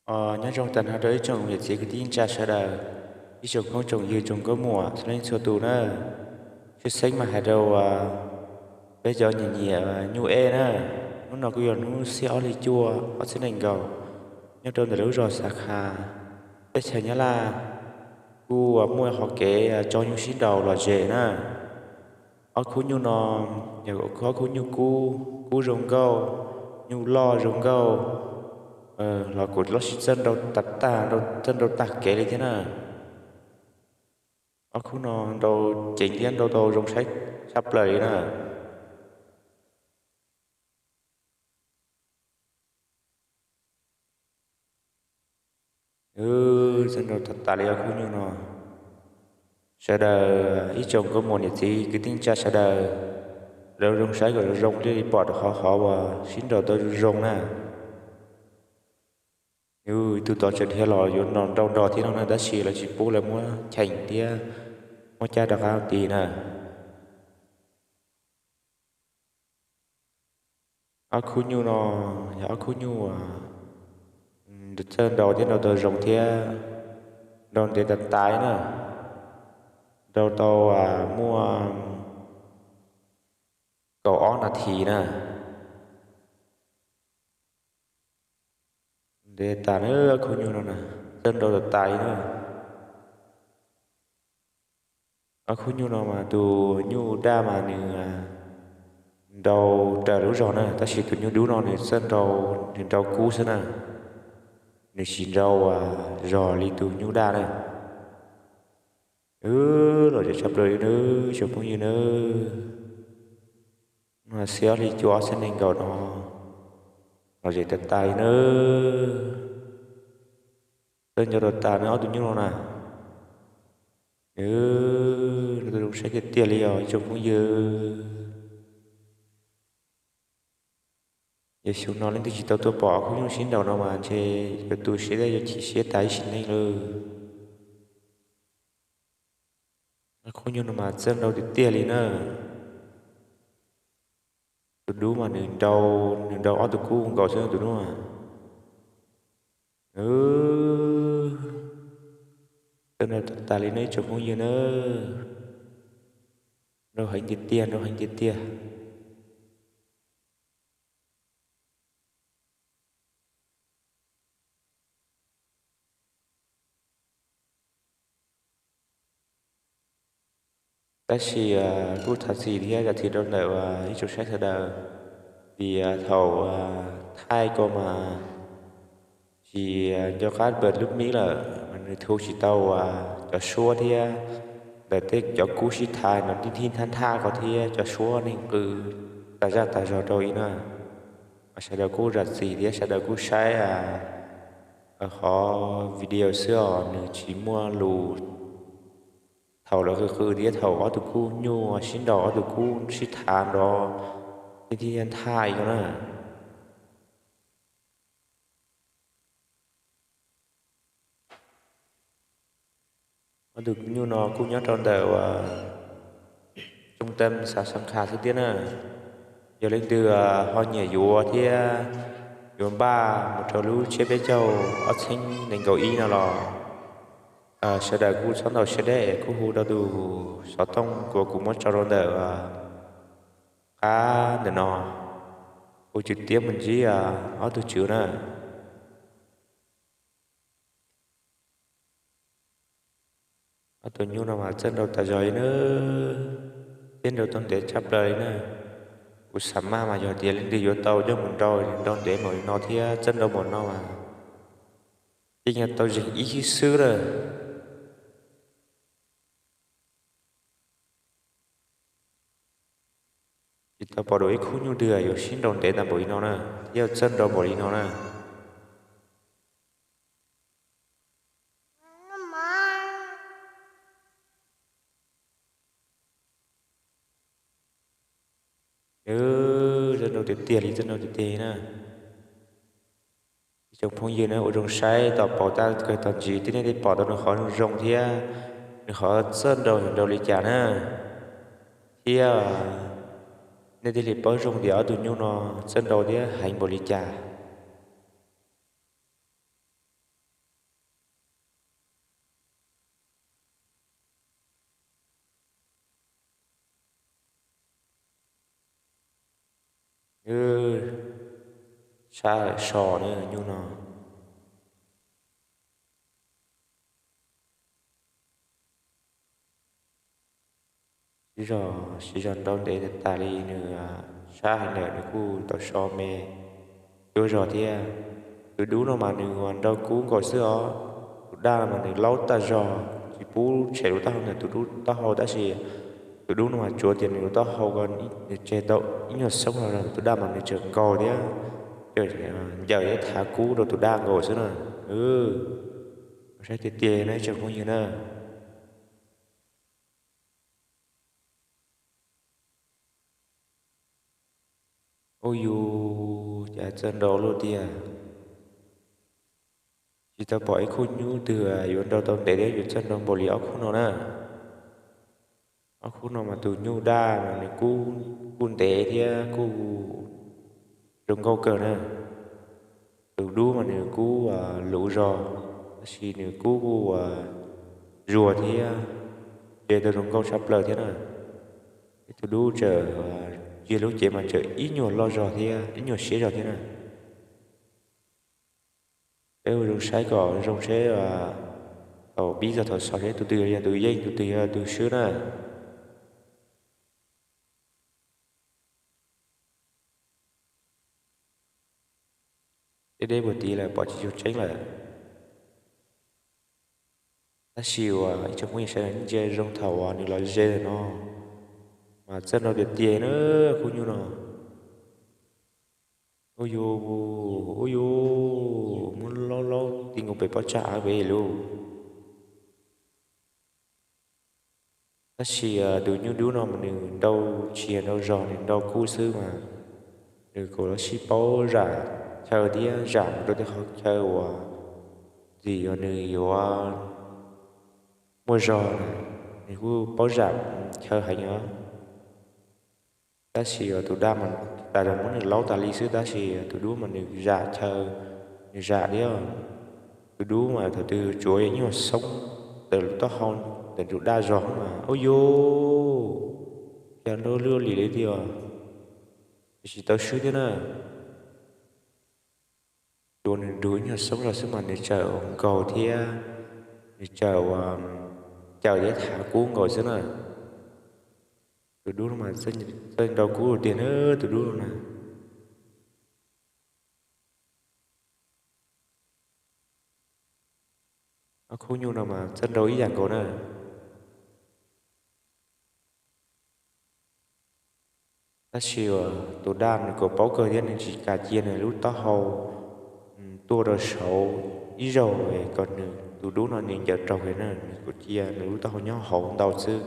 Nyob zoo tag nrho rau ib tsoom niam txiv kwv tij neej tsa sawv daws, ib tsoom phooj tsoom ywg tsoom nkauj muam txhua leej txhua tus na. Tshwj xeeb mas hais rau peb cov nyiam nyiam nyuj ej na. Hnub no kuj yog hnub xiab ob hli cuaj ob txhiab nees nkaum, nyob rau ntawm lub zos Xav Kha, teb chaws Nyab Laj, kuj muaj qhov kev tso nyuj sib nraus lom zem na. Ob khub nyuj no yog ob khub nyuj kub, kub zoo nkauj, nyuj loj zoo nkauj, los kuj loj tsis txawj nraus tag tag, txawj nraus tag kev li thiab na. Ob khub no nraus ceev thiab nraus tau zoo saib tshaj plaws li na. Txawj nraus tag tas li ob khub nyuj no. Sawv daws ib tsoom nkauj muam niam txiv kwv tij neej tsa sawv daws, lawv zoo saib kom zoo zoo thiaj li pom rau qhov qhov uas sib nraus tau zoo zoo na. Ib tug tod tseem dhia los yuav nraus nrog thiab no na, tab sis lawv tsis pub lawv muab cheem thiab muab cab rov qab ti na. Ob khub nyuj no yog ob khub nyuj uas txawj nraus thiab nraus tau zoo thiab nraus ntev tas tas na. Nraus tau muaj kaum ob nas this na. Ntev tas na, ob khub nyuj no na, txawj nraus tas tas li na. Ob khub nyuj no mas tus nyuj daj mas nws nraus raws lub zog na, tab sis tus nyuj dub no nws txawj nraus, nws nraus kub xwb na, nws tsis nraus zog li tus nyuj daj na. Lom zem tshaj plaws li nawb tsoom phooj ywg nawb. Xiab ob hli cuaj ob txhiab nees nkaum no, lom zem tas tas li nawb. Txawj nraus tas tas na ob tug nyuj no na. Zoo saib tiag tiag li os ib tsoom phooj ywg. Yog xyoo no leej twg tsis tau tuaj pom ob khub nyuj sib nraus no mas ntshe yuav tu siab thiab yuav chim siab tas ib sim neej lawm. Ob khub nyuj no mas txawj nraus tiag tiag li na. Tus dub mas nws nraus, nws nraus ob tug kub nkaus xwb tus dub. Txawj nraus tas tas li na ib tsoom phooj ywg na. Nraus heev tiag tiag, nraus heev tiag tiag. Tab sis kuj thov txim thiab zam txim rau ntawm ib tsoom saib sawv daws, vim thaum thaij ko mas tsis nco qab npawm lub mib lawm, nws thu tsis tau cov suab thiab ntawm tej cov kub sib thav no tib thib nthab nthaj ko thiab cov suab neeg qw tas zaj tas zog rau li na. Sawv daws kuj zam txim thiab sawv daws kuj saib qhov video xwb os, nws tsis muaj lus thaum lawv qw qw thiab thaum ob tug kub nyuj sib nraus ob tug kub sib thav nrov tib thib nthaj li ko na. Ob tug nyuj no kuj nyob rau ntawm uas Tsoo Tam xav Xab Khas xwb thiab na. Yog leej twg ho nyiam yuav thiab yuav npaj mus rau lub tsiab peb caug ob txhiab nees nkaum ib no los sawv daws kuj txhob ntaus siab deb, kuj hu rau tus xov tooj uas kuv muab tso rau ntawm qab ntawm no, hu tswv tiab mus ntsib ob tug tswv na. Ob tug nyuj no mas txawj nraus tas zog li na, thiab nraus tau ntev tshaj plaws li na. Kuv xav maj mas yog tias leej twg yuav tau coj mus nraus, nraus ntev npaum li no thiab txawj nraus npaum no mas yeej yog tau zeeg ib xwb lawm. Tsis tau pom dua ib khub nyuj twg yuav sib nraus ntev tas npaum li no na, thiab txawj nraus npaum li no na. Txawj nraus tiag tiag li, txawj nraus tiag tiag li na. Ib tsoom phooj ywg na, ua zoo saib tom pauv tag kawg tom ntsis thiab nej thiaj pom tau nws qhov zoo thiab nws qhov txawj nraus nraus li cas na, thiab nej thiaj li paub zoo tias ob tug nyuj no txawj nraus thiab heev npaum li cas. Wb sab lawm so na nyuj no. Siv zog, siv zog nrau ntev tas tas li nws sab heev lawm nws kuj tau so me cuab zog thiab. Tus dub no mas nws nrau kub nkaus xwb os. Tus daj no mas nws laub tag zog tsis pub tshem lub taub hau ntawm tus dub taub hau tab sis tus dub no mas tsuav tias nws lub taub hau ko nws tseg tau ib nyuag xoob los tus daj mas nws tseem nkaus thiab, ncaws thiab thav kub rau tus daj nkaus xwb na. Saib tiag tiag na ib tsoom phooj ywg na. Ub yus, cas txawj nrau luaj tiag. Tsis tau pom ib khub nyuj twg yuav nrau tau ntev thiab yuav txawj nrau npaum li ob khub no na. Ob khub no mas tus nyuj daj mas nws kub, kuj ntev thiab kuj zoo nkauj kawg na. Tus dub mas nws kub luv zog, tab sis nws kub kuj zuag thiab, nce tau zoo nkauj tshaj plaws thiab na. Ib tug dub tseem cia lub cev mas tseem ib nyuag loj zog thiab ib nyuag siab zog thiab na. Peb ua zoo saib kom zoo seb thaum pib txog thaum xaus seb tus twg yog tus yeej tus twg yog tus swb na. Deb deb puag tid lawm pom tsis tshua tseeb lawm. Tab sis uas ib tsoom phooj ywg sawv daws ntsia zoo thaum uas nws los ze lawm no mas txawj nrau tiag tiag na khub nyuj no. Ub yus, ub yus, muab laub laub ti nkaus pem pob tsag av pem lawm. Tab sis tus nyuj dub no mas nws nrau tsis yog nrau zog, nws nrau kub xwb mas nws kuj los sib paub zam chaw thiab zam mus rau tej qhov chaw uas ntxim uas nws yuav muaj zog na, nws kuj paub zam chaw heev os. Tab sis tus daj mas tas zog muab nws laub tas li xwb, tab sis tus dub mas nws zam chaw, nws zam thiab. Tus dub mas thaum twg tsuav yog ib nyuag xoob ntawm lub taub hau ntawm tus daj zog mas ub yus, cas nrau luaj li li tiag, tsis tau swb thiab na. Tsuav nws nrug ib nyuag xoob zog xwb mas nws txawm nkaus thiab, nws txawm ua caws thiab thav kub nkaus xwb na. Tus dub no mas txawj nrau kub tiag na, tus dub no na. Ob khub nyuj no mas txawj nrau ib yam nkaus na. Tab sis uas tus daj nws kuj paub kawg thiab nws tsis kam cia nws lub taub hau tuaj rau saud ib zaug kom nws tus dub no nws ncaws raug na, nws kuj cia nws lub taub hau nyob hauv ntau xwb,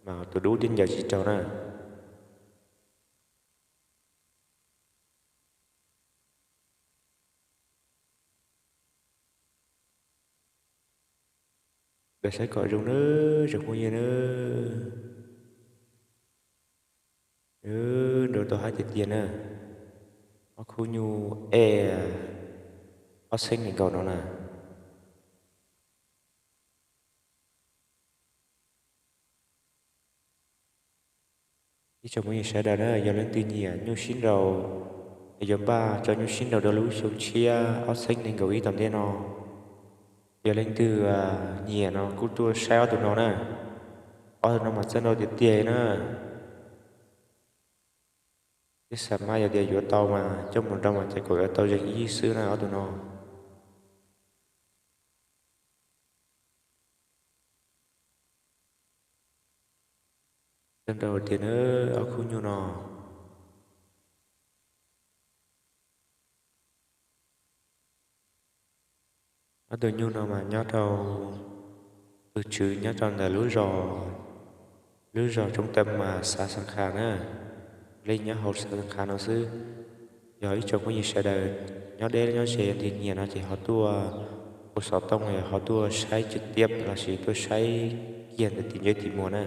mas tus dub thiaj ncaws tsis raug na. Ntawm saib kom zoo nawb tsoom phooj ywg nawb. Nrau tau haib tiag tiag na. Ob khub nyuj e ob txheeb nees nkaum no na. Ib tsoom phooj ywg sawv daws na, yog leej twg nyiam nyuj sib nraus, yuav npaj tso nyuj sib nraus rau lub xyoo tshiab ob txheeb nees nkaum ib tom ntej no, yog leej twg nyiam no kuj tuaj saib ob tug no na. Ob tug no mas txawj nrau tiag tiag na. Twb xav mas yog tias yuav tau mas coj mus nrau mas ces kom yuav tau zeeg ib xwb na ob tug no. Txawj nrau tiag na ob khub nyuj no. Ob tug nyuj no mas nyob rau, tus tswv nyob rau ntawm lub zos, lub zos Tsoob Tam mas xav Xas Khas na, li nyob hauv xav Xas Khas no xwb. Yog ib tsoom phooj ywg sawv daws nyob deb nyob ze leej twg nyiam no ces ho tuaj ua xov tooj ho tuaj saib tswm tiab lossis tuaj saib kiag ntawm tim ntsej tim muag na.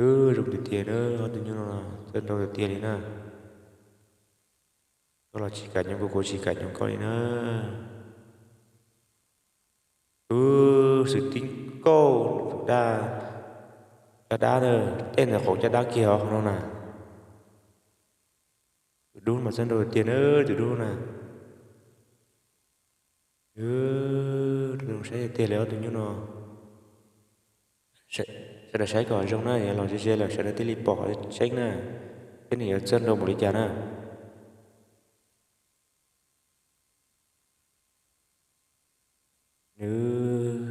Wb zoo tiag tiag na, ob tug nyuj no txawj nrau tiag tiag li na. Koj los tsis kam nyob kuv, kuv tsis kam nyob koj li na. Wb xwm tib kauj tus daj, Caj dab na, tej ntawd qaum caj dab kiag hov no na. Tus dub mas txawj nrau tiag tiag na, tus dub na. Saib tiag tiag li ob tug nyuj no. Sawv daws saib kom zoo na, yog los ze ze lawm sawv daws thiaj li pom tseeb na, thiab nws yuav txawj nrau npaum li cas na. Nws,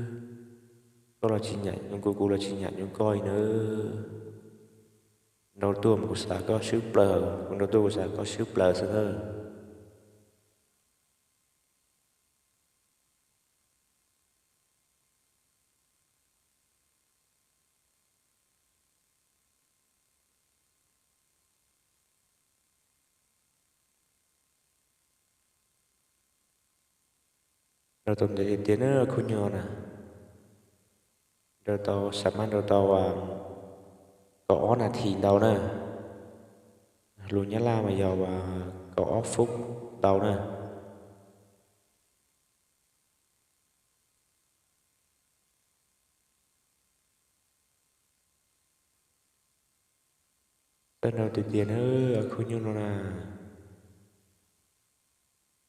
koj los tsis nyaum nyuj kuv, kuv los tsis nyaum nyuj koj li na. Nrau tuaj mas kuv xav koj swb plaws, kuv nrau tuaj kuv xav koj swb plaws xwb na. Nrau tau ntev tiag tiag na khub nyuj na. Nrau tau, xav mas nrau tau kaum ob nas this ntau na. Lus Nyab Laj mas yog kaum ob phút ntau na. Txawj nrau tiag tiag na khub nyuj no na.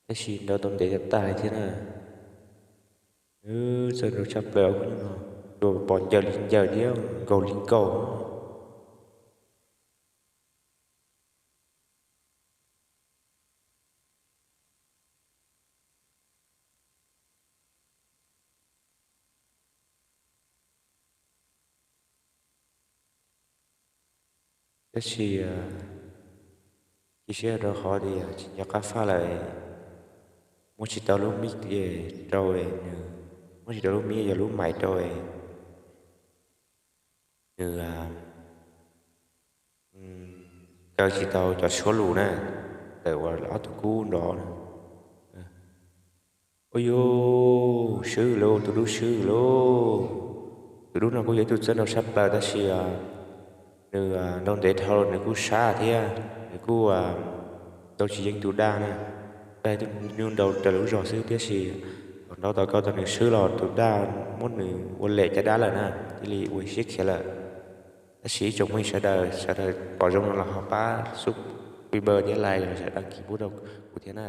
Tab sis nrau tau ntev tag tag thiab na. Txawj nrau tshaj plaws khub nyuj no, pom ncaws li ncaws thiab nkaus li nkaus. Tab sis cia siab rau qhov tias tsis nco qab faj lawm, muab tsis tau lub mij rau nws, muab tsis tau lub mij yog lub mais rau nws, kaw tsis tau cov suab lus na, tawm uas ob tug kub nrov. Ua yus swb lauj, tus dub swb lauj. Tus dub no kuj yog ib tug txawj nrau tshaj plaws tab sis nws nrau ntev dhau nws kuj sab thiab nws kuj nrau tsis yeej tus daj na. Daj ib tug nyuj nrau raws lub zog xwb tiam sis thaum nrau tau koj tau nws swb los tus daj muab nws ua lem caj dab lawm na, thiaj li ua siab khiav lawm. Tab sis ib tsoom phooj ywg sawv daws, sawv daws pom zoo no los ho pab subscribe thiab like los yog đăng ký pub rau kuv thiab na.